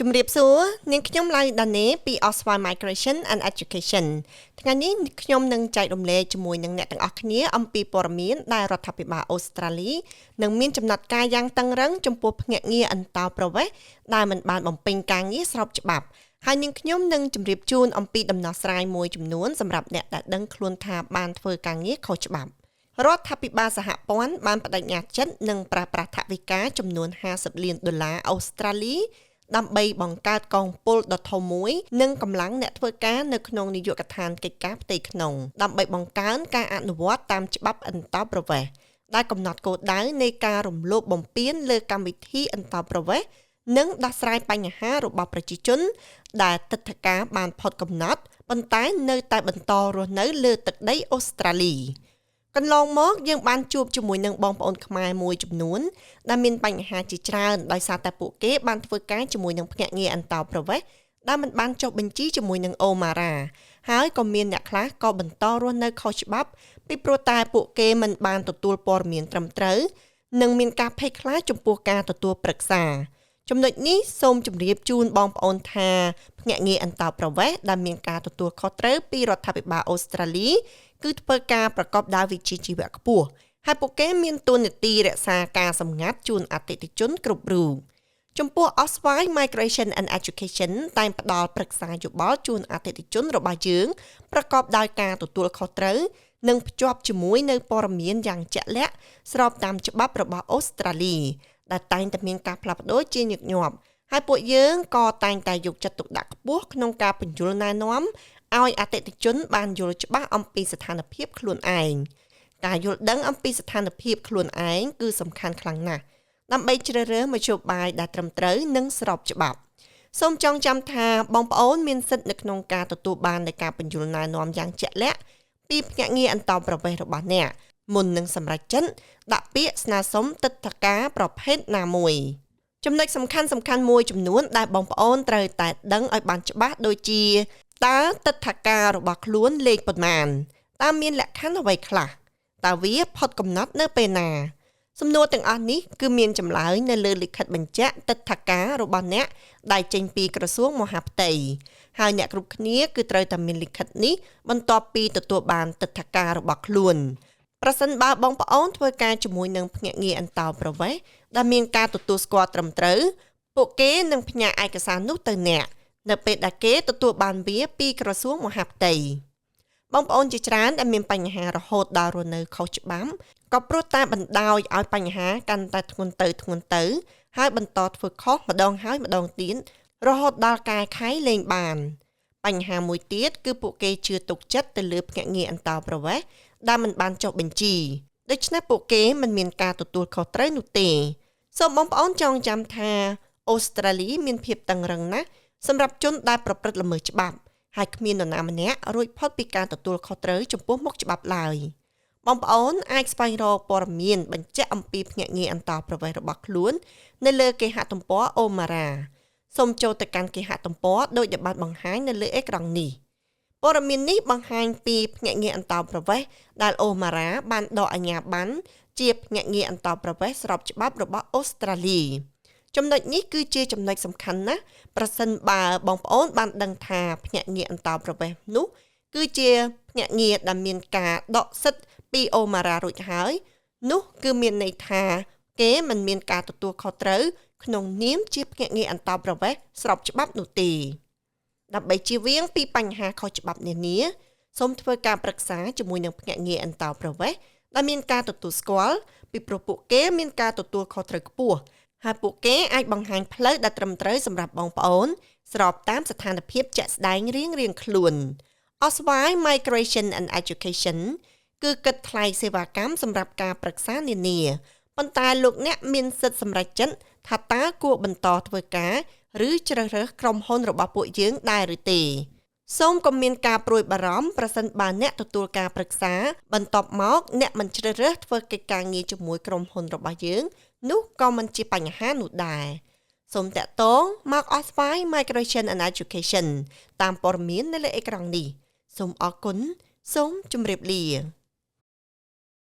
ជំរាបសួរនាងខ្ញុំឡៅដានេពី Oswal Migration and Education ថ្ងៃនេះខ្ញុំនឹងចែករំលែកជាមួយនឹងអ្នកទាំងអស់គ្នាអំពីព័ត៌មានដែលរដ្ឋាភិបាលអូស្ត្រាលីនឹងមានចំណាត់ការយ៉ាងតឹងរឹងចំពោះភ្នាក់ងារអន្តោប្រវេសន៍ដែលមិនបានបំពេញការងារស្របច្បាប់ហើយនាងខ្ញុំនឹងជម្រាបជូនអំពីដំណោះស្រាយមួយចំនួនសម្រាប់អ្នកដែលដឹងខ្លួនថាបានធ្វើការងារខុសច្បាប់រដ្ឋាភិបាលសហព័ន្ធបានប្តេជ្ញាចិត្តនឹងប្រើប្រាស់ថវិកាចំនួន50លានដុល្លារអូស្ត្រាលីដើម្បីបង្កើតកងពលដ៏ធំមួយនិងកម្លាំងអ្នកធ្វើការនៅក្នុងនាយកដ្ឋានកិច្ចការផ្ទៃក្នុងដើម្បីបង្កើនការអនុវត្តតាមច្បាប់អន្តោប្រវេសន៍ដែលកំណត់គោលដៅនៃការរំលោភបំពានលើកម្មវិធីអន្តោប្រវេសន៍និងដោះស្រាយបញ្ហារបស់ប្រជាជនដែលទិដ្ឋាការបានផុតកំណត់ប៉ុន្តែនៅតែបន្តរស់នៅលើទឹកដីអូស្ត្រាលីកន្លងមកយើងបានជួបជាមួយនឹងបងប្អូនខ្មែរមួយចំនួនដែលមានបញ្ហាជាច្រើនដោយសារតែពួកគេបានធ្វើការជាមួយនឹងភ្នាក់ងារអន្តោប្រវេសន៍ដែលមិនបានចុះបញ្ជីជាមួយនឹងអូម៉ារ៉ាហើយក៏មានអ្នកខ្លះក៏បន្តរស់នៅខុសច្បាប់ពីព្រោះតែពួកគេមិនបានទទួលព័ត៌មានត្រឹមត្រូវនិងមានការភ័យខ្លាចចំពោះការទទួលប្រឹក្សាចំណុចនេះសូមជម្រាបជូនបងប្អូនថាភ្នាក់ងារអន្តោប្រវេសន៍ដែលមានការទទួលខុសត្រូវពីរដ្ឋាភិបាលអូស្ត្រាលីគឺធ្វើការប្រកបដោយវិជ្ជាជីវៈខ្ពស់ហើយពួកគេមានតួនាទីរក្សាការសម្ងាត់ជូនអតិថិជនគ្រប់រូបចំពោះ Oswal Migration and Education តែងផ្ដល់ប្រឹក្សាយោបល់ជូនអតិថិជនរបស់យើងប្រកបដោយការទទួលខុសត្រូវនិងភ្ជាប់ជាមួយនៅព័ត៌មានយ៉ាងជាក់លាក់ស្របតាមច្បាប់របស់អូស្ត្រាលីដែលតែងតែមានការផ្លាស់ប្ដូរជាញឹកញាប់ហើយពួកយើងក៏តែងតែយកចិត្តទុកដាក់ខ្ពស់ក្នុងការពន្យល់ណែនាំឲ្យអតិថិជនបានយល់ច្បាស់អំពីស្ថានភាពខ្លួនឯងការយល់ដឹងអំពីស្ថានភាពខ្លួនឯងគឺសំខាន់ខ្លាំងណាស់ដើម្បីជ្រើសរើសមធ្យោបាយដែលត្រឹមត្រូវនិងស្របច្បាប់សូមចងចាំថាបងប្អូនមានសិទ្ធិនៅក្នុងការទទួលបាននៃការពន្យល់ណែនាំយ៉ាងជាក់លាក់ពីភ្នាក់ងារអន្តោប្រវេសន៍របស់អ្នកមុននឹងសម្រេចចិត្តដាក់ពាក្យស្នើសុំទិដ្ឋាការប្រភេទណាមួយចំណុចសំខាន់សំខាន់មួយចំនួនដែលបងប្អូនត្រូវតែដឹងឲ្យបានច្បាស់ដូចជាតើទិដ្ឋាការរបស់ខ្លួនលេខប៉ុន្មានតើមានលក្ខខណ្ឌអ្វីខ្លះតើវាផុតកំណត់នៅពេលណាសំណួរទាំងអស់នេះគឺមានចម្លើយនៅលើលិខិតបញ្ជាក់ទិដ្ឋាការរបស់អ្នកដែលចេញពីក្រសួងមហាផ្ទៃហើយអ្នកគ្រប់គ្នាគឺត្រូវតែមានលិខិតនេះបន្ទាប់ពីទទួលបានទិដ្ឋាការរបស់ខ្លួនប្រសិនបើបងប្អូនធ្វើការជាមួយនឹងភ្នាក់ងារអន្តោប្រវេសន៍ដែលមានការទទួលស្គាល់ត្រឹមត្រូវពួកគេនឹងផ្ញើឯកសារនោះទៅអ្នកនៅពេលដែលគេទទួលបានវាពីក្រសួងមហាផ្ទៃបងប្អូនជាច្រើនដែលមានបញ្ហារហូតដល់រស់នៅខុសច្បាប់ក៏ព្រោះតែបណ្ដោយឲ្យបញ្ហាកាន់តែធ្ងន់ទៅធ្ងន់ទៅហើយបន្តធ្វើខុសម្ដងហើយម្ដងទៀតរហូតដល់កែខៃលែងបានបញ្ហាមួយទៀតគឺពួកគេជឿទុកចិត្តទៅលើភ្នាក់ងារអន្តោប្រវេសន៍ដែលមិនបានចុះបញ្ជីដូច្នេះពួកគេមិនមានការទទួលខុសត្រូវនោះទេសូមបងប្អូនចងចាំថាអូស្ត្រាលីមានភាពតឹងរឹងណាស់សម្រាប់ជនដែលប្រព្រឹត្តល្មើសច្បាប់ហើយគ្មាននរណាម្នាក់រួចផុតពីការទទួលខុសត្រូវចំពោះមុខច្បាប់ឡើយបងប្អូនអាចស្វែងរកព័ត៌មានបញ្ជាក់អំពីភ្នាក់ងារអន្តោប្រវេសន៍របស់ខ្លួននៅលើគេហទំព័រអូម៉ារ៉ាសូមចូលទៅកាន់គេហទំព័រដោយដែលបានបង្ហាញនៅលើអេក្រង់នេះព័ត៌មាននេះបង្ហាញពីភ្នាក់ងារអន្តោប្រវេសន៍ដែលអូម៉ារ៉ាបានដកអាជ្ញាប័ណ្ណជាភ្នាក់ងារអន្តោប្រវេសន៍ស្របច្បាប់របស់អូស្ត្រាលីចំណុចនេះគឺជាចំណុចសំខាន់ណាស់ប្រសិនបើបងប្អូនបានដឹងថាភ្នាក់ងារអន្តោប្រវេសន៍នោះគឺជាភ្នាក់ងារដែលមានការដកសិទ្ធិពីអូម៉ារ៉ារួចហើយនោះគឺមានន័យថាគេមិនមានការទទួលខុសត្រូវក្នុងនាមជាភ្នាក់ងារអន្តោប្រវេសន៍ស្របច្បាប់នោះទេដើម្បីជៀសវាងពីបញ្ហាខុសច្បាប់នានាសូមធ្វើការប្រឹក្សាជាមួយនឹងភ្នាក់ងារអន្តោប្រវេសន៍ដែលមានការទទួលស្គាល់ពីព្រោះពួកគេមានការទទួលខុសត្រូវខ្ពស់ហើយពួកគេអាចបង្ហាញផ្លូវដែលត្រឹមត្រូវសម្រាប់បងប្អូនស្របតាមស្ថានភាពជាក់ស្ដែងរៀងៗខ្លួន Oswal Migration and Education គឺគិតថ្លៃសេវាកម្មសម្រាប់ការប្រឹក្សានានាប៉ុន្តែលោកអ្នកមានសិទ្ធិសម្រេចចិត្តថាតើគួរបន្តធ្វើការឬជ្រើសរើសក្រុមហ៊ុនរបស់ពួកយើងដែរឬទេសូមកុំមានការព្រួយបារម្ភប្រសិនបើអ្នកទទួលការប្រឹក្សាបន្ទាប់មកអ្នកមិនជ្រើសរើសធ្វើកិច្ចការងារជាមួយក្រុមហ៊ុនរបស់យើងនោះក៏មិនជាបញ្ហានោះដែរសូមតាក់ទងមក Oswal Migration and Education តាមព័ត៌មាននៅលើអេក្រង់នេះសូមអរគុណសូមជម្រាបលា។